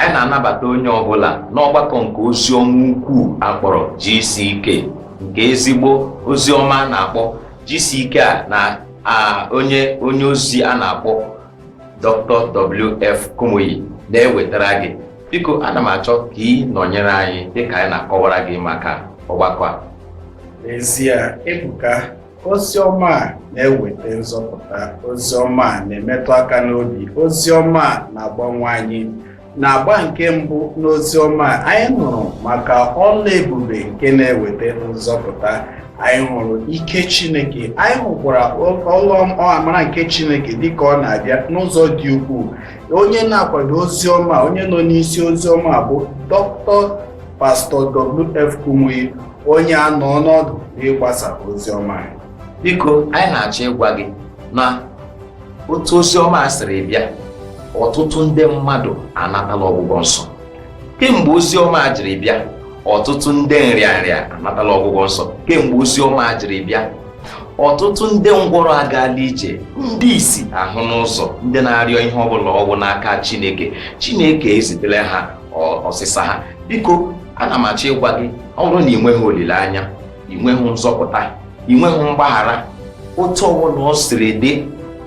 Anyị na-anabata onye ọbụla n'ọgbakọ nke oziọma ukwu akpọrọ GCK, nke ezigbo oziọma a na-akpọ GCK a na onye onye ozi a na-akpọ Dr. W.F. Kumuyi na-ewetara gị. Biko, ana m achọ ka ị nọnyere anyị dịka anyị na-akọwara gị maka ọgbakọ a. N'ezie, Ebuka, ozi ọma a na-eweta nzọpụta, ozi ọma a na-emetụ aka n'obi, ozi ọma a na-agbanwe anyị. Na-agba nke mbụ n'ozi ọma a, anyị nụrụ maka ọlụ ebube nke na-eweta nzọpụta. Anyị hụrụ ike Chineke, anyị hụkwara ọlụ amara nke Chineke dịka ọ na-abịa n'ụzọ dị ukwuu. Onye na-akwado ozi ọma, onye nọ n'isi ozi ọma bụ Dr. Pastor W.F. Kumuyi, onye a nọ n'ọdụ n'ịgbasa ozi ọma. Biko, anyị na-achọ ịgwa gị na otu ozi ọma a sịrị bịa, ọtụtụ ndị mmadụ anatala ọgwụgwọ nsọ. Kemgbe ozi ọma a jiri bịa, ọtụtụ ndị nrịanrịa anatala ọgwụgwọ nsọ. Kemgbe ozi ọma a jiri bịa, ọtụtụ ndị ngwọrọ agaala ije, ndị isi ahụ n'ụzọ, ndị na-arịọ ihe ọbụla ọgwụ n'aka Chineke, Chineke ezitela ha ọsịsa ha. Biko, ana m achọ ịgwa gị, ọ bụrụ na ị nweghị olileanya, ị nweghị nzọpụta, ị nweghị mgbaghara, otu ọbụla ọ siri dị,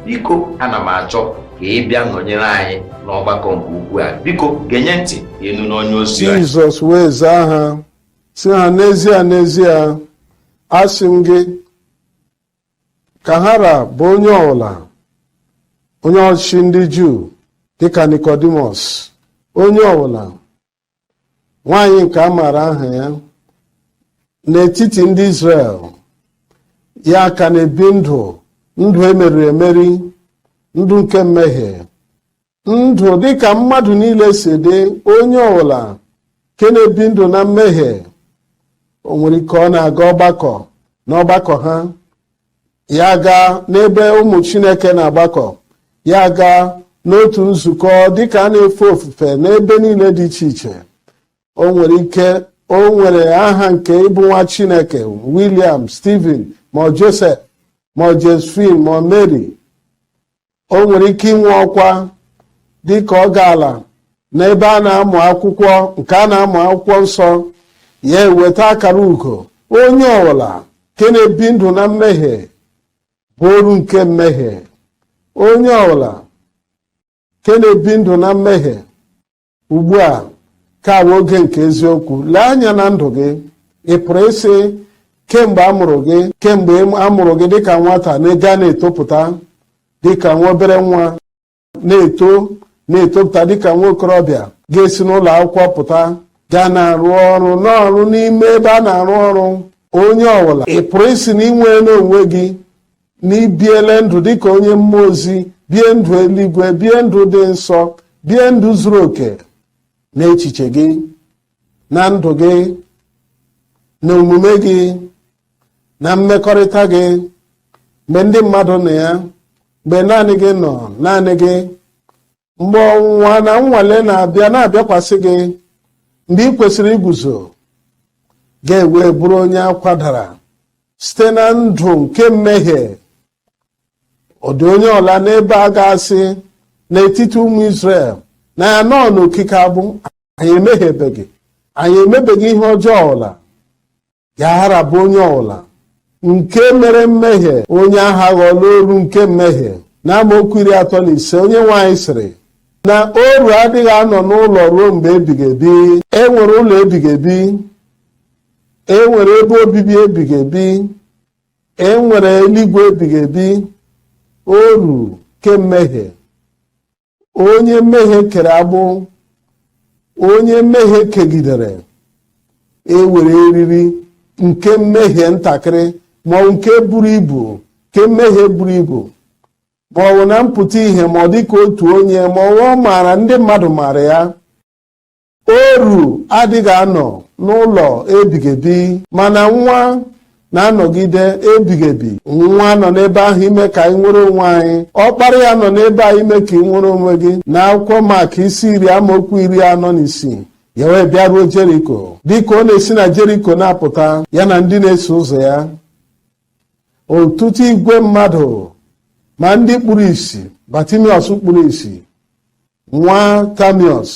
biko, ana m achọ ka ị bịa nọnyere anyị n'ọgbakọ nke ukwu a. Biko, genye ntị enu n'onye ozi anyị. Jizọs wee zaa ha, sị ha, "N'ezie, n'ezie, asị m gị, ka ha ra bụ onye ọbụla, onye ọchịchị ndị Juu dịka Nicodemus, onye ọbụla, nwaanyị nke a maara aha ya n'etiti ndị Izrel, ya ka na-ebi ndụ, ndụ emeriri emeri, ndụ nke mmehie, ndụ dịka mmadụ niile si dị, onye ọbụla nke na-ebi ndụ na mmehie, o nwere ike ọ na-aga ọgbakọ n'ọgbakọ ha, ya gaa n'ebe ụmụ Chineke na-agbakọ, ya gaa n'otu nzukọ dịka a na-efe ofufe n'ebe niile dị iche iche, o nwere ike o nwere aha nke ịbụ nwa Chineke, William, Stephen, ma ọ Joseph, ma ọ Josephine, ma ọ Mary, o nwere ike inwe ọkwa dịka ọ gaala n'ebe a na-amụ akwụkwọ, nke a na-amụ akwụkwọ nsọ, ya eweta akara ugo. Onye ọbụla nke na-ebi ndụ na mmehie bụ oru nke mmehie. Onye ọbụla nke na-ebi ndụ na mmehie ugbu a ka bụ oge nke eziokwu. Lee anya na ndụ gị. Ị pụrụ ịsị kemgbe a mụrụ gị, kemgbe a mụrụ gị dịka nwata na-ega na-etopụta dịka nwa obere nwa, na-eto, na-etopụta dịka nwa okorobịa, ga-esi n'ụlọ akwụkwọ pụta, gaa na-arụ ọrụ n'ọrụ n'ime ebe a na-arụ ọrụ, onye ọbụla, ị pụrụ isi na inwe n'onwe gị na ibiele ndụ dịka onye mmụọ ozi, bie ndụ eluigwe, bie ndụ dị nsọ, bie ndụ zuru oke n'echiche gị, na ndụ gị, na omume gị, na mmekọrịta gị, mgbe ndị mmadụ nọ ya, mgbe naanị gị nọ naanị gị, mgbe ọnwụnwa na nnwale na-abịa na-abịakwasị gị, mgbe ị kwesịrị iguzo, ga-ewe bụrụ onye akwadara site na ndụ nke mmehie? Ọ dị onye ọla n'ebe a ga-asị n'etiti ụmụ Izrel na ya nọ n'okike agbụ, anyị emehiebeghị, anyị emebeghị ihe ọjọọ ọla? Ya harabụ onye ọbụla nke mere mmehie, onye ahụ aghọọla oru nke mmehie. Na amaokwu 35, onye nwaanyị sịrị na oru adịghị anọ n'ụlọ ruo mgbe ebighị ebi. E nwere ụlọ ebighị ebi, e nwere ebe obibi ebighị ebi, e nwere eluigwe ebighị ebi. Oru nke mmehie, onye mmehie kere agbụ, onye mmehie kegidere, ewere eriri nke mmehie ntakịrị ma ọ nke buru ibu, nke mmehie buru ibu, ma ọ bụ na mpụta ihe, ma ọ dịka otu onye, ma ọ maara ndị mmadụ maara ya. Oru adịghị anọ n'ụlọ ebighị ebi, mana nwa na-anọgide ebighị ebi. Nwa nọ n'ebe ahụ ime ka anyị nwere onwe anyị. Ọkpara ya nọ n'ebe a ime ka ị nwere onwe gị. Na akwụkwọ Mak isi 10 amaokwu 46, ya wee bịaruo Jeriko. Dịka ọ na-esi na Jeriko na-apụta, ya na ndị na-eso ụzọ ya, ọtụtụ igwe mmadụ, ma ndị kpuru isi, Batimiọs kpuru isi, nwa Tamiọs.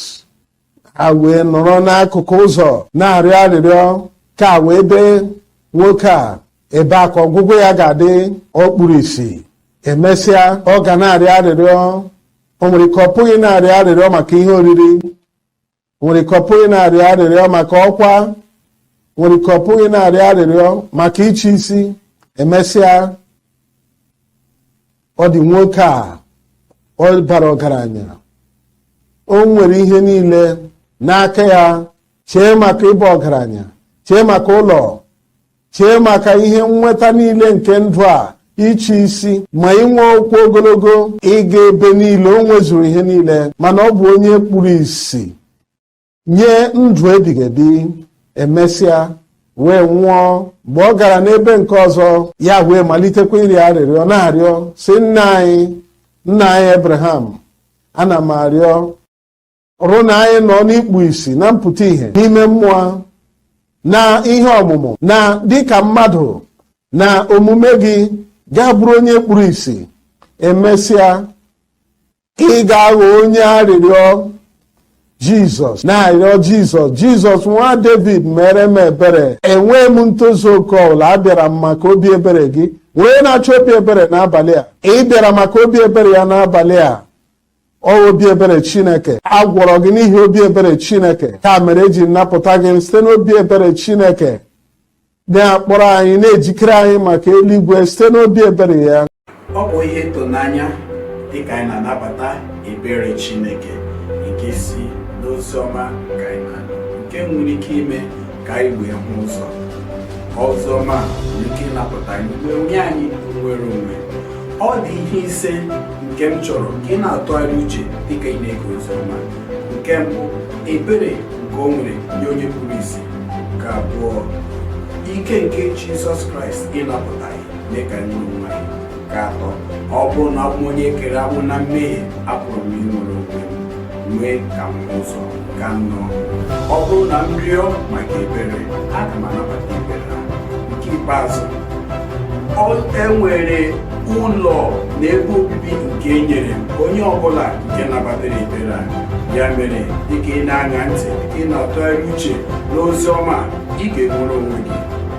Ha wee nọrọ n'akụkụ ụzọ na-arịọ arịrịọ ka wee bee nwoke a ebe a ka ọgwụgwụ ya ga-adị. Ọ kpuru isi, emesịa ọ ga na-arịọ arịrịọ. O nwere ike ọ pụghị na-arịọ arịrịọ maka ihe oriri, nwere ike ọ pụghị na-arịọ arịrịọ maka ọkwa, nwere ike ọ pụghị na-arịọ arịrịọ maka ịchị isi. Emesịa ọ dị nwoke a, ọ bara ọgaranya, o nwere ihe niile n'aka ya. Chee maka ịba ọgaranya, chee maka ụlọ, chee maka ihe nnweta niile nke ndụ a, ịchị isi, ma inwe ụkwụ ogologo, ịga ebe niile. O nwezuru ihe niile, mana ọ bụ onye kpuru isi nye ndụ ebighị ebi. Emesịa wee nwụọ. Mgbe ọ gara n'ebe nke ọzọ, ya wee malitekwa ịrịọ arịrịọ, na-arịọ sị, "Nna anyị, nna anyị Abraham, ana m arịọ rụ na anyị nọ n'ikpu isi na mpụta ìhè n'ime mmụọ na ihe ọmụmụ na dịka mmadụ na omume gị, gaa bụrụ onye kpuru isi, emesịa ị ga-aghọ onye arịrịọ." Jizọs na-arịọ Jizọs, "Jizọs, nwa David, mere m ebere. Enweghị m ntozu oke ọbụla. Abịara m maka obi ebere gị." Wee na-achọ obi ebere n'abalị a, ị bịara maka obi ebere ya n'abalị a. Ọ obi ebere Chineke. A gwọrọ gị n'ihi obi ebere Chineke. Ka mere eji napụta gị site n'obi ebere Chineke, na-akpọrọ anyị, na-ejikere anyị maka eluigwe site n'obi ebere ya. Ọ bụ ihe ịtụnanya dịka anyị na-anabata ebere Chineke nke si n'ozi ọma nke anyị na-anụ, nke nwere ike ime ka anyị wee hụ ụzọ. Ozi ọma nwere ike ịnapụta anyị wee nye anyị nnwere onwe. Ọ dị ihe ise nke m chọrọ ka ị na-atụgharị uche dịka ị na-ege ozi ọma. Nke mbụ, ebere nke o nwere nye onye kpuru isi. Nke abụọ, ike nke Jizọs Kraịst ịnapụta anyị, mee ka anyị nwere onwe anyị. Nke atọ, ọ bụrụ na abụ m onye kere agbụ na mmehie, apụrụ m inwere onwe m, nwee ka m hụ ụzọ. Nke anọ, ọ bụrụ na m rịọ maka ebere, aga m anabata ebere ahụ. Nke ikpeazụ, enwere ụlọ na ebe obibi nke e nyere onye ọbụla nke nabatara ebere a. Ya mere, dịka ị na-aṅa ntị, dịka ị na-atụgharị uche n'ozi ọma, ị ga-enwere onwe gị.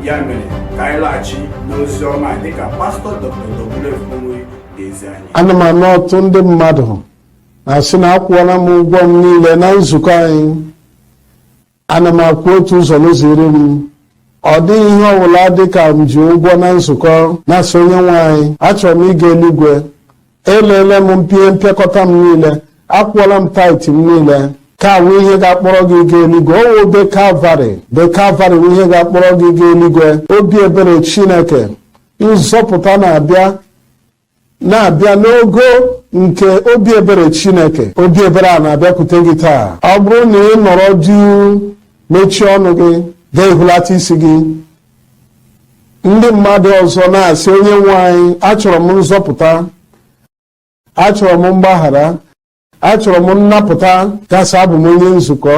Ya mere, ka anyị laghachi n'ozi ọma dịka Pastọ Dr. W.F. Kumuyi ga-ezi anyị. Ana m anụ ọtụ ndị mmadụ na-asị na akwụọla m ụgwọ m niile na nzukọ anyị, ana m akwụ otu ụzọ n'ụzọ iri m. Ọ dịghị ihe ọbụla dị ka m ji ụgwọ na nzukọ. Na-asị onye nwe anyị, achọrọ m ịga eluigwe, elele m mpie mpịakọta m niile, akwụọla m tithe m niile. Ka awụ ihe ga-akpọrọ gị gaa eluigwe? Owo be Kalvarị, be Kalvarị bụ ihe ga-akpọrọ gị gaa eluigwe. Obi ebere Chineke, nzọpụta na-abịa na-abịa n'ogo nke obi ebere Chineke. Obi ebere a na-abịakwute gị taa. Ọ bụrụ na ị nọrọ jụụ, mechie ọnụ gị, ga-ehulata isi gị, ndị mmadụ ọzọ na-asị, "Onye nwe anyị, achọrọ m nzọpụta, achọrọ m mgbaghara, achọrọ m nnapụta." Gasị, abụ m onye nzukọ,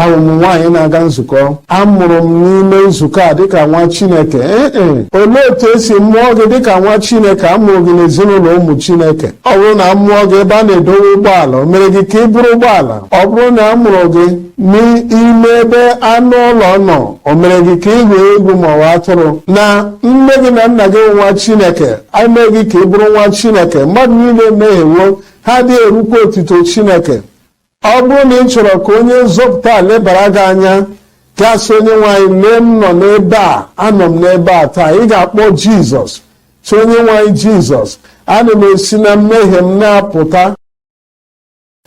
ahụ m nwaanyị na-aga nzukọ, amụrụ m n'ime nzukọ a dịka nwa Chineke. Ee, olee otu esi mụọ gị dịka nwa Chineke? Amụrụ gị n'ezinụlọ ụmụ Chineke. Ọ bụrụ na amụọ gị ebe a na-edowe ụgbọala, o mere gị ka ị bụrụ ụgbọala? Ọ bụrụ na a mụrụ gị n'ime ebe anụ ụlọ nọ, o mere gị ka ị ghọọ egwu ma ọ bụ atụrụ? Na nne gị na nna gị nwa Chineke eme gị ka ị bụrụ nwa Chineke. Mmadụ niile emehiewo, ha adịghị erukwa otuto Chineke. Ọ bụrụ na ị chọrọ ka onye nzọpụta lebara gị anya, gasị, "Onye nwanyị, lee m nọ n'ebe a, anọ m n'ebe a taa." Ị ga-akpọ Jizọs, sị, "Onye nwanyị Jizọs, ana m esi na mmehie m na-apụta,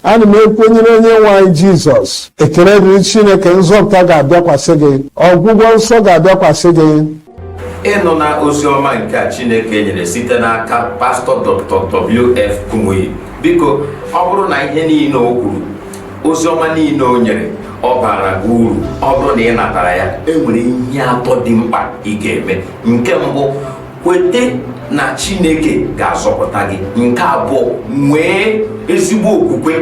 ana m ekwenyere onye nwanyị Jizọs." Ekele dịrị Chineke, nzọpụta ga-abịakwasị gị, ọgwụgwọ nsọ ga-abịakwasị gị. Ịnụ na ozi ọma nke a Chineke nyere site n'aka Pastọ Dr. W.F. Kumuyi, biko, ọ bụrụ na ihe niile o kwuru, ozi ọma niile o nyere, ọ bara gị uru, ọ bụrụ na ị natara ya, e nwere ihe atọ dị mkpa ị ga-eme. Nke mbụ, kwete na Chineke ga-azọpụta gị. Nke abụọ, nwee ezigbo okwukwe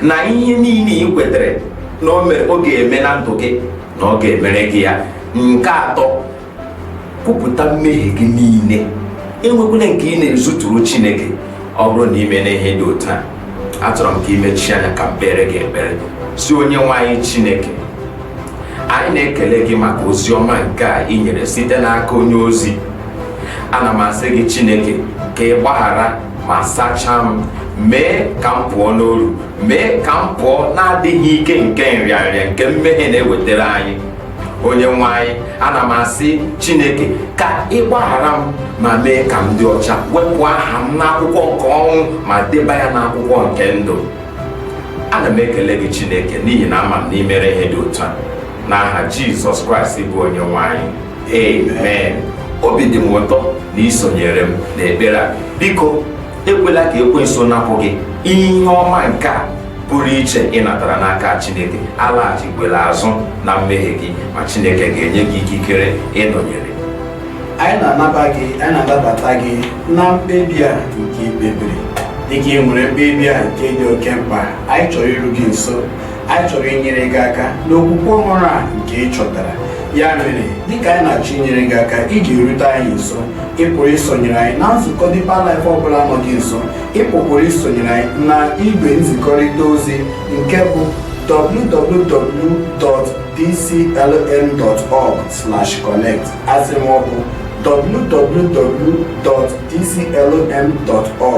na ihe niile ị kwetere na ọ ga-eme na ndụ gị, na ọ ga-emere gị ya. Nke atọ, kwupụta mmehie gị niile, enwekwala nke ị na-ezuturu Chineke. Ọ bụrụ na ime na ihe dị otu a, achọrọ m ka imechi anya ka m kpere gị ekpere. Si onye nwe anyị Chineke, anyị na-ekele gị maka ozi ọma nke a ị nyere site n'aka onye ozi. Ana m asị gị, Chineke, ka ị gbaghara ma sachaa m, mee ka m pụọ n'oru, mee ka m pụọ na-adịghị ike nke nrịanrịa nke mmehie na-ewetara anyị. Onye nwe anyị, ana m asị Chineke ka ị gbaghara m ma mee ka m dị ọcha, wepụ aha m n'akwụkwọ nke ọnwụ ma deba ya n'akwụkwọ nke ndụ. Ana m ekele gị, Chineke, n'ihi na ama m na imere ihe dị otu a. N'aha Jizọs Kraịst bụ onye nwe anyị, amen. Obi dị m ụtọ na isonyere m n'ekpere a. Biko, ekwela ka ekwensu napụ gị ihe ọma nke a pụrụ iche ị natara n'aka Chineke. Alaghachikwela azụ na mmehie gị, ma Chineke ga-enye gị ikikere ịnọnyere. Anyị na-anaba gị, anyị na-anabata gị na mkpebi a nke ị kpebiri. Dịka ị nwere mkpebi a nke dị oke mkpa, anyị chọrọ iru gị nso, anyị chọrọ inyere gị aka n'okwukwe ọhụrụ a nke ị chọtara. Ya mere, dịka anyị na-achọ inyere gị aka iji erute anyị nso, ị pụrụ isonyere anyị na nzukọ Deeper Life ọbụla nọ gị nso. Ị pụkwara isonyere anyị na igwe nzikọrịta ozi nke bụ www.dclm.org/connect. Asị m, ọ bụ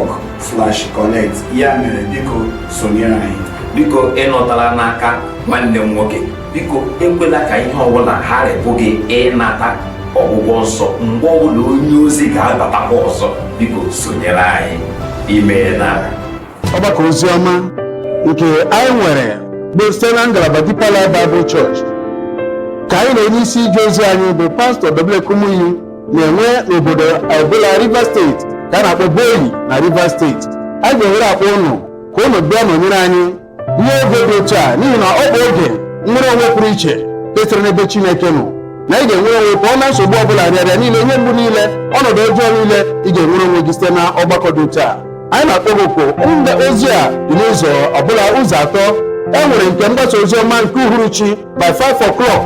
www.dclm.org/connect. Ya mere, biko sonyere anyị. Biko, ịnọtala n'aka nwanne m nwoke. Biko, ekwela ka ihe ọbụla gharịpụ gị ịnata ọgwụgwọ nsọ. Mgbe ọbụla onye ozi ga-abatakwa ọzọ, biko sonyere anyị. Imeela. Ọgbakọ oziọma nke anyị nwere bụ site na ngalaba Deeper Life Bible Church ka anyị na onye isi ije ozi anyị bụ Pastọ W. Kumuyi na-enwe n'obodo ọbụla Rivers Steeti ka a na-akpọ Boyi na Rivers Steeti. A ga-ewere akpọ ụnụ ka ụnụ bịa nọnyere anyị ihe oge dị otu a, n'ihi na ọ bụ oge nnwere onwe pụrụ iche sitere n'ebe Chineke nọ, na ị ga-enwere onwe pụọ na nsogbu ọbụla, rịarịa niile, ihe mgbu niile, ọnọdụ ọjọọ niile. Ị ga-enwere onwe gị site na ọgbakọ dị otu a. Anyị na-akpọ gị oku. Ndị ozi a dị n'ụzọ ọbụla ụzọ atọ. E nwere nke mgbasa ozi ọma nke uhuruchi by 5 o'clock.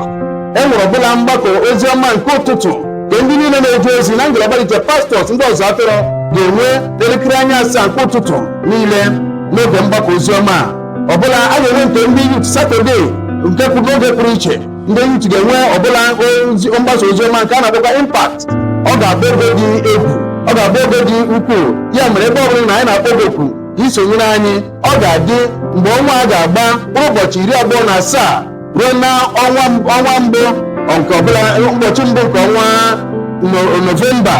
E nwere ọbụla mgbakọ ozi ọma nke ụtụtụ nke ndị niile na-eje ozi na ngalaba dị iche, pastors, ndị ọzọ atụrụ, ga-enwe n'elekere anya 7 nke ụtụtụ niile. N'oge mgbakọ ozi ọma a ọbụla, a ga-enwe nke ndị youth Saturday nke pụrụ n'oge pụrụ iche. Ndị youth ga-enwe ọbụla ozi mgbasa ozi ọma nke a na-akpọkwa Impact. Ọ ga-abụ oge dị egwu, ọ ga-abụ oge dị ukwuu. Ya mere, ebe ọ bụla na anyị na-akpọ gị oku ka isonyere anyị. Ọ ga-adị mgbe ọnwa a ga-agba mkpụrụ ụbọchị 27 ruo na ọnwa mbụ nke ọbụla, ụbọchị mbụ nke ọnwa Nọvemba.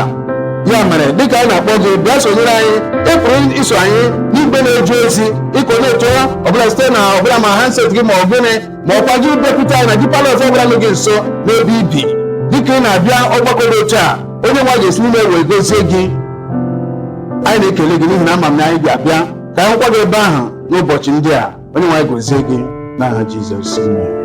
Ya mere, dịka anyị na-akpọ gị, bịa sonyere anyị. Ị pụrụ iso anyị n'igwe na-eju ozi ịkọ na-eto ọbụla site na ọbụla ma handset gị ma ọ gịnị, ma ọkwa gị bịakwute anyị na Deeper Life ọbụla nọ gị nso n'ebe ibi. Dịka ị na-abịa ọgbakọ dị otu a, onye nwa ga-esi n'ime wee gozie gị. Anyị na-ekele gị n'ihi na ama m na anyị ga-abịa ka anyị hụkwa gị ebe ahụ n'ụbọchị ndị a. Onye nwe anyị gozie gị n'aha Jizọs. Amen.